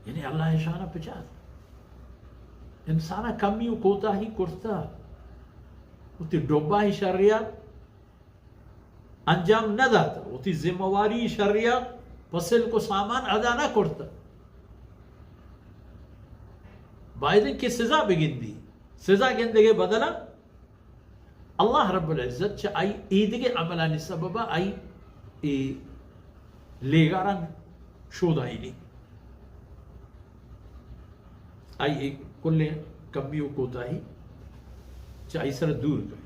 یعنی اللہ شان پچار، انسان کمی و کوتاہی کرتا، وتی ڈباہی شریا انجام نہ داتا، وتی ذمہ واری شریا پسل کو سامان ادا نہ کرتا۔ باید کہ سزا بگندی، سزا گندگے بدلا اللہ رب العزت چہ آئی ایدگہ عملانی سببا آئی اے لیگاراں شودائینی، آئی اے کلیں کمی و کوتاہی چہ آئی سر دور کن،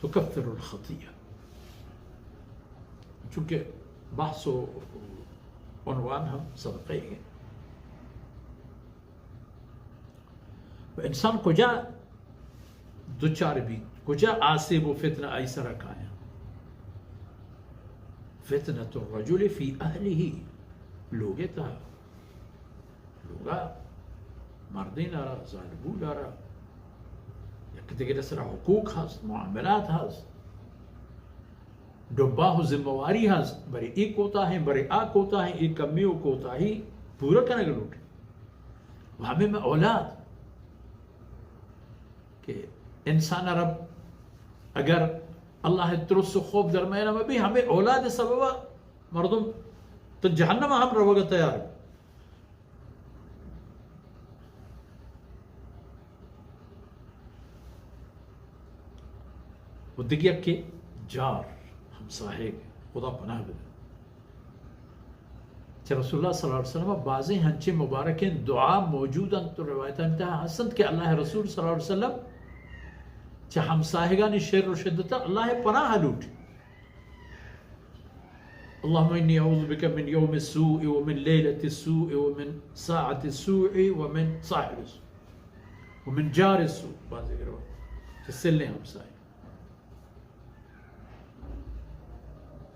تکفر الخطیئہ، چونکہ بحث و عنوان ہم سبقے ہیں۔ و انسان کجا دچار بیت، کجا آسیب و فتنہ آئی سرا کایا؟ فتنة الرجل في أهله، لوگے تہا، لوگا مردین آرا، زالبول آرا، یک دگرے سرا حقوق ہست، معاملات ہست، ڈباہ و ذمہ واری ہست، برے اے کوتاہیں، برے آ کوتاہیں، اے کمی و کوتاہی پورا کنگ لوٹ۔ و ہمیں میں اولاد کہ انسان رب اگر اللہ ترس و خوف درمیان میں بھی ہمیں اولاد سببا مردم تو جہنم ہم روگا تیار۔ و دگہ یکے جار، ہمساہگ، خدا پناہ بدے۔ چہ رسول اللہ صلی اللہ علیہ وسلم بازیں ہنچیں مبارکیں دعا موجود انت و روایتانی تہا ہست انت کہ اللہ رسول صلی اللہ علیہ وسلم چہ ہمساہگانی شر و شدتا اللہ پناہ لوٹ۔ اللهم إني أعوذ بك من يوم السوء ومن ليلة السوء ومن ساعة السوء ومن صاحب السوء ومن جار السوء۔ بازیں روایت چہ سلیں ہمساہگ۔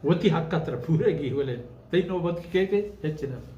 وتی حق ءَ ترا پورگی، ولے تئی نوبت کہ کئیت، ہچ نہ۔